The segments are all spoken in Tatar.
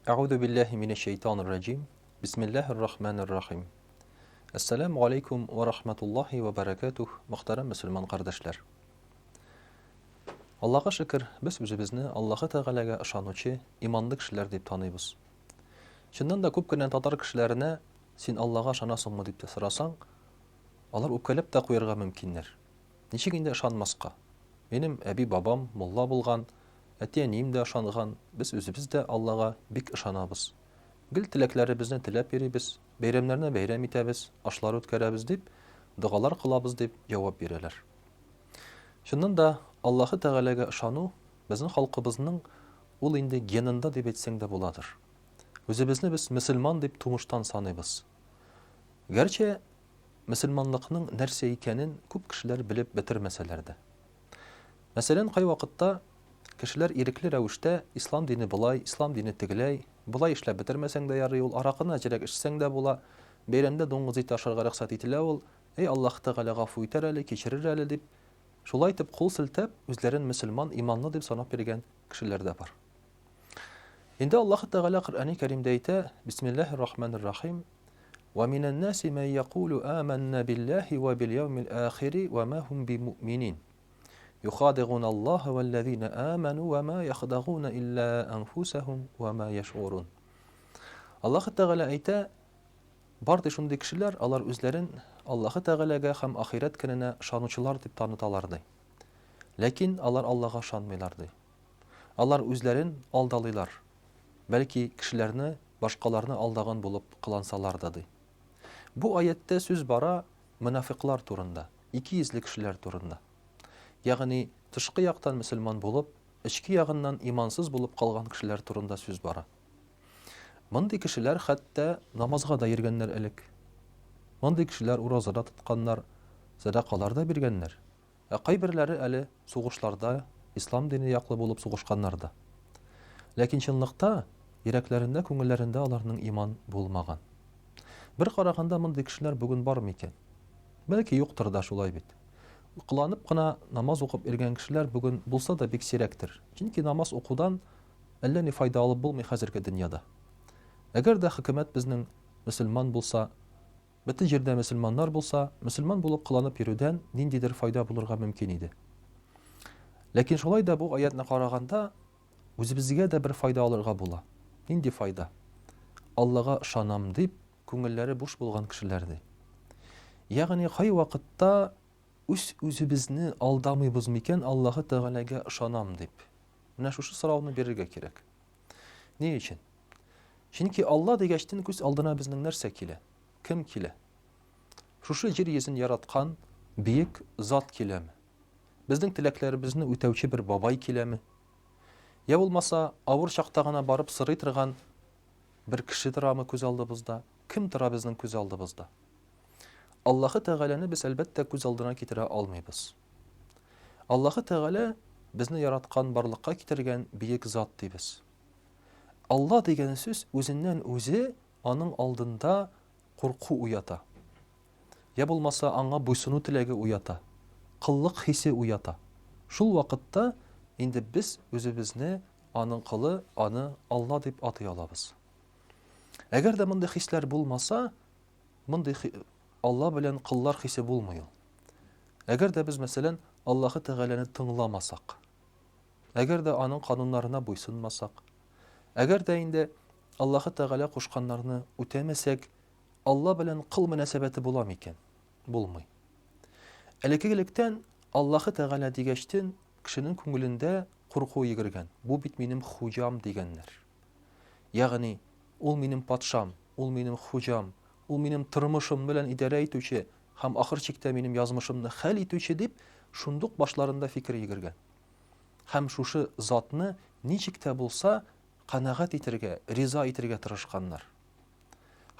Әгъүзу биллаһи минәш шәйтанир раҗим. Бисмиллаһир рахманир рахим. Әссәламү алейкум ва рахматуллаһи ва баракатуһ, мөхтәрәм мөселман кардәшләр. Аллаһка шөкер, без үзебезне Аллаһы Тәгаләгә ышанучы иманлы кешеләр дип таныйбыз. Чыннан да күп кенә татар кешеләренә син Аллага ышанасыңмы дип тә сорасаң, алар үпкәләп тә куярга мөмкиннәр. Ничек инде ышанмаска? Минем әби-бабам мулла булган, әти-әнием дә ышанган, без үзебез дә Аллага бик ышанабыз. Гел теләкләребезне теләп йөрибез, бәйрәмнәрне бәйрәм итәбез, ашлар үткәрәбез дип, догалар кылабыз дип җавап бирәләр. Чыннан да, Аллаһы Тәгаләгә ышану безнең халкыбызның ул инде генында дип әйтсәң дә буладыр. Үзебезне без мөселман дип тумыштан саныйбыз. Гәрчә мөселманлыкның нәрсә икәнен күп кешеләр белеп бетермәсәләр дә. Мәсәлән, кайвакытта кешеләр ирекле рәвештә ислам дине болай, ислам дине тегеләй, болай эшләп бетермәсәң дә ярый ул, аракыны әзрәк эчсәң дә була, бәйрәмдә дуңгыз ите ашарга рөхсәт ителә ул, әй Аллаһ Тәгалә гафу итәр әле, кичерер әле дип, шулай итеп кул селтәп, үзләрен мөселман, иманлы дип санап йөргән кешеләр дә бар. Инде Аллаһ Тәгалә Коръәни Кәримдә әйтә, Бисмиллаһир Рахманир Рахим, Ва минән наси мән якулу аманна биллаһи ва бил яумил ахири ва ма хум бимуъминин. Юхадигун Аллаһа валлазина аману ва ма яхдагуна илля анфусахум ва ма яшгурун. Аллаһ Тәгалә әйтә, бар ди шундый кешеләр, алар үзләрен Аллаһ Тәгаләгә һәм ахирәт көненә ышанучылар дип таныталар ди. Ләкин алар Аллаһга ышанмыйлар ди. Алар үзләрен алдалыйлар. Бәлки, кешеләрне, башкаларны алдаган булып кылансалар да, ди. Бу аятьтә сүз бара монафикълар турында, икейөзле кешеләр турында. Ягъни, тышкы яктан мөселман булып, эчке ягыннан имансыз булып калган кешеләр турында сүз бара. Мондый кешеләр хәтта намазга да йөргәннәр элек. Мондый кешеләр ураза да тотканнар, сәдакалар да биргәннәр. Ә кайберләре әле сугышларда ислам дине яклы булып сугышканнар да. Ләкин чынлыкта йөрәкләрендә, күңелләрендә аларның иман булмаган. Бер караганда мондый кешеләр бүген бар микән? Бәлки юктыр да шулай бит. Кыланып кына намаз укып йөргән кешеләр бүген булса да бик сирәктер. Чөнки намаз укудан әллә ни файда алып булмый хәзерге дөньяда. Әгәр дә хөкүмәт безнең мөселман булса, Бөтен җирдә мөселманнар булса, мөселман булып кыланып йөрүдән ниндидер файда булырга мөмкин иде. Ләкин шулай да бу аятьне караганда, үзебезгә дә бер файда алырга була. Нинди файда? Аллага ышанам дип, күңелләре буш булган кешеләр ди. Ягъни кайвакытта үз-үзебезне алдамыйбыз микән Аллаһы Тәгаләгә ышанам дип? Менә шушы сорауны бирергә кирәк. Ни өчен? Чөнки Алла дигәчтен күз алдына безнең нәрсә килә? Кем килә? Шушы җир йөзен яраткан бөек зат киләме? Безнең теләкләребезне үтәүче бер бабай киләме? Я булмаса, авыр чакта гына барып сорый торган бер кеше торамы күз алдыбызда? Кем тора безнең күз алдыбызда? Аллаһы Тәгаләне без, әлбәттә, күз алдына китерә алмыйбыз. Аллаһы Тәгалә безне яраткан, барлыкка китергән бөек зат дибез. Алла дигән сүз үзеннән үзе аның алдында курку уята. Я булмаса аңа буйсыну теләге уята, кыллык хисе уята. Шул вакытта инде без үзебезне аның колы, аны Алла дип атый алабыз. Әгәр дә мондый хисләр булмаса, мондый Алла белән коллар хисе булмый ул. Әгәр дә без, мәсәлән, Аллаһы Тәгаләне тыңламасак, әгәр дә аның кануннарына буйсынмасак, әгәр дә инде Аллаһы Тәгалә кушканнарны үтәмәсәк, Алла белән кол мөнәсәбәте була микән? Булмый. Элекке-электән Аллаһы Тәгалә дигәчтен кешенең күңелендә курку йөгергән. Бу бит минем хуҗам дигәннәр. Ягъни, ул минем патшам, ул минем хуҗам, ул минем тормышым белән идарә итүче һәм ахыр чиктә минем язмышымны хәл итүче дип, шундук башларында фикер йөгергән. Һәм шушы затны ничек тә булса канәгать итергә, риза итергә тырышканнар.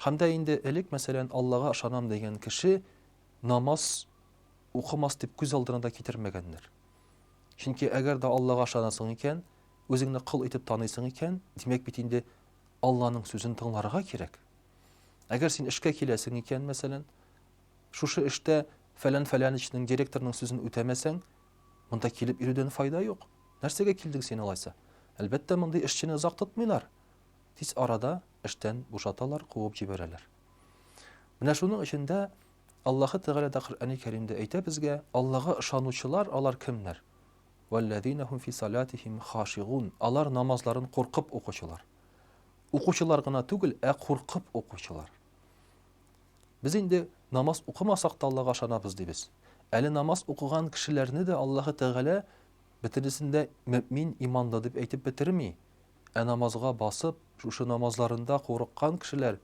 Һәм дә инде элек, мәсәлән, Аллага ышанам дигән кеше намаз укымас дип күз алдына да китермәгәннәр. Чөнки әгәр дә Аллага ышанасың икән, үзеңне кол итеп таныйсың икән, димәк бит инде Алланың сүзен тыңларга кирәк. Әгәр син эшкә киләсең икән, мәсәлән, шушы эштә фәлән фәләничнең директорның сүзен үтәмәсәң, Монда килеп йөрүдән файда юк. Нәрсәгә килдең син алайса? Әлбәттә, мондый эшчене озак тотмыйлар. тиз арада эштән бушаталар, куып җибәрәләр. Менә шуның өчен дә Аллаһы Тәгалә дә Коръәни Кәримдә әйтә безгә, Аллага ышанучылар алар кемнәр? Вәлләзина һум фи салатихим хашигун. Алар намазларын куркып укучылар. Укучылар гына түгел, ә куркып укучылар. Без инде намаз укымасак та Аллага ышанабыз дибез. Әле намаз укыган кешеләрне дә Аллаһы Тәгалә бөтенесен дә мөэмин, иманлы дип әйтеп бетерми. Ә намазга басып, шушы намазларында курыккан кешеләр,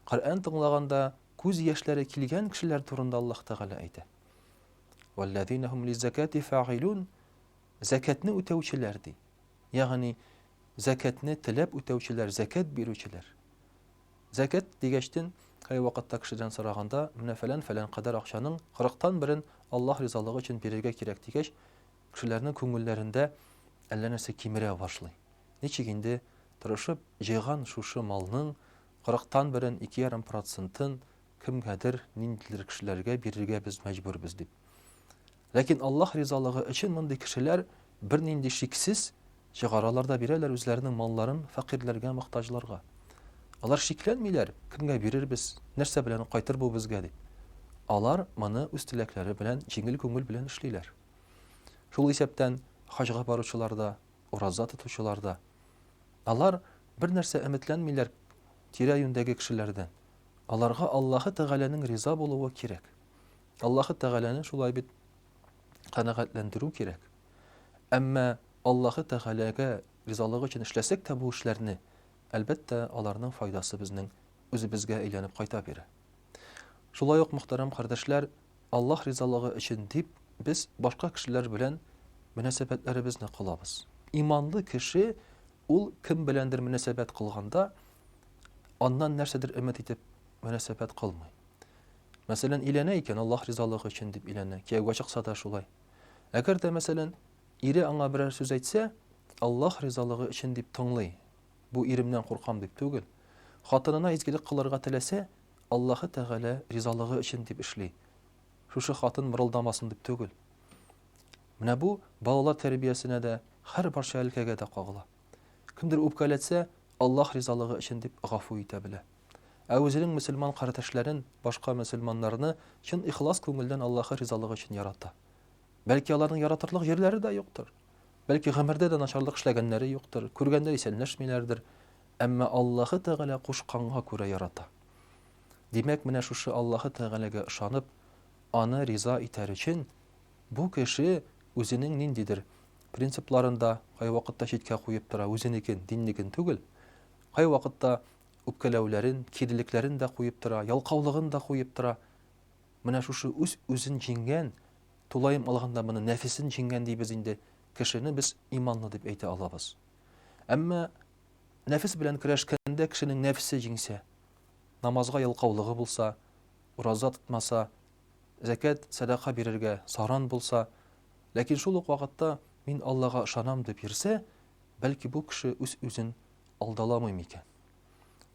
Коръән тыңлаганда күз яшьләре килгән кешеләр турында Аллаһ Тәгалә әйтә. Вәлләзина һум лиззакати фаилун. Зәкәтне үтәүчеләр ди. Ягъни зәкәтне теләп үтәүчеләр, зәкәт бирүчеләр. Зәкәт дигәчтен, кайвакытта кешедән сораганда, менә фәлән-фәлән кадәр акчаның кырыктан берен Аллаһ ризалыгы өчен бирергә кирәк дигәч, кешеләрнең күңелләрендә әллә нәрсә кимерә башлый. Ничек инде тырышып җыйган шушы малның кырыктан берен, 2,5 процентын кемгәдер, ниндидер кешеләргә бирергә без мәҗбүрбез дип. Ләкин Аллаһ ризалыгы өчен мондый кешеләр бернинди шиксез чыгаралар да бирәләр үзләренең малларын фәкыйрьләргә, мохтаҗларга. Алар шикләнмиләр, кемгә бирербез, нәрсә белән кайтыр бу безгә дип. Алар моны үз теләкләре белән, җиңел күңел белән эшлиләр. Шул исәптән хаҗга баручылар да, ураза тотучылар да. Алар бер нәрсә өметләнмиләр тирә-юньдәге кешеләрдән. Аларга Аллаһы Тәгаләнең риза булуы кирәк. Аллаһы Тәгаләне шулай бит канәгатьләндерү кирәк. Әмма Аллаһы Тәгаләгә ризалыгы өчен эшләсәк тә бу эшләрне, әлбәттә, аларның файдасы безнең үзебезгә әйләнеп кайта бирә. Шулай ук, мөхтәрәм кардәшләр, Аллаһ ризалыгы өчен дип, без башка кешеләр белән мөнәсәбәтләребезне кылабыз. Иманлы кеше ул кем беләндер мөнәсәбәт кылганда, аннан нәрсәдер өмет итеп мөнәсәбәт кылмый. Мәсәлән, өйләнә икән, Аллаһ ризалыгы өчен дип өйләнә. Кияүгә чыкса да шулай. Әгәр дә, мәсәлән, ире аңа берәр сүз әйтсә, Аллаһ ризалыгы өчен дип тыңлый. Бу иремнән куркам дип түгел. Хатынына изгелек кылырга теләсә, Аллаһы Тәгалә ризалыгы өчен дип эшли. Шушы хатын мырылдамасын дип түгел. Менә бу балалар тәрбиясенә дә, һәр барча өлкәгә дә кагыла. Кемдер үпкәләтсә, Аллаһ ризалыгы өчен дип гафу итә белә. Ә үзенең мөселман кардәшләрен, башка мөселманнарны чын ихлас күңелдән Аллаһы ризалыгы өчен ярата. Бәлки аларның яратырлык җирләре дә юктыр. Бәлки гомердә дә начарлык эшләгәннәре юктыр, күргәндә исәнләшмиләрдер. Әмма Аллаһы Тәгалә кушканга күрә ярата. Димәк, менә шушы Аллаһы Тәгаләгә ышанып, аны риза итәр өчен, бу кеше үзенең ниндидер принципларын да кайвакытта читкә куеп тора, үзенекен, диннекен түгел. Кайвакытта үпкәләүләрен, кирелекләрен дә куеп тора, ялкаулыгын да куеп тора. Менә шушы үз-үзен җиңгән, тулаем алганда моны нәфесен җиңгән дибез инде, кешене без иманлы дип әйтә алабыз. Әмма нәфес белән көрәшкәндә кешенең нәфесе җиңсә, намазга ялкаулыгы булса, ураза тотмаса, зәкят, сәдака бирергә саран булса, ләкин шул ук вакытта мин Аллага ышанам дип йөрсә, бәлки бу кеше үз-үзен алдаламый микән?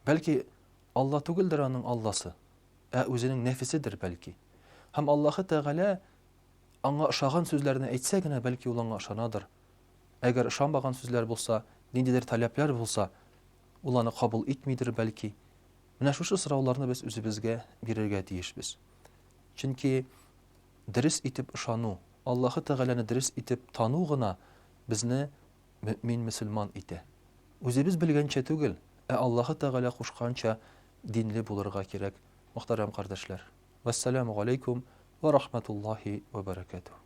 Бәлки, Алла түгелдер аның Алласы, ә үзенең нәфеседер, бәлки. Һәм Аллаһы Тәгалә аңа ошаган сүзләрне әйтсә генә, бәлки ул аңа ышанадыр. Әгәр ошамаган сүзләр булса, ниндидер таләпләр булса, ул аны кабул итмидер, бәлки. Менә шушы сорауларны без үзебезгә бирергә тиешбез. Чөнки дөрес итеп ышану, Аллаһы Тәгаләне дөрес итеп тану гына безне мөэмин мөселман итә. Үзебез белгәнчә түгел, ә Аллаһы Тәгалә кушканча динле булырга кирәк, мөхтәрәм кардәшләр. Вәссәламү галәйкүм вә рахмәтуллаһи вә бәрәкәтүһ.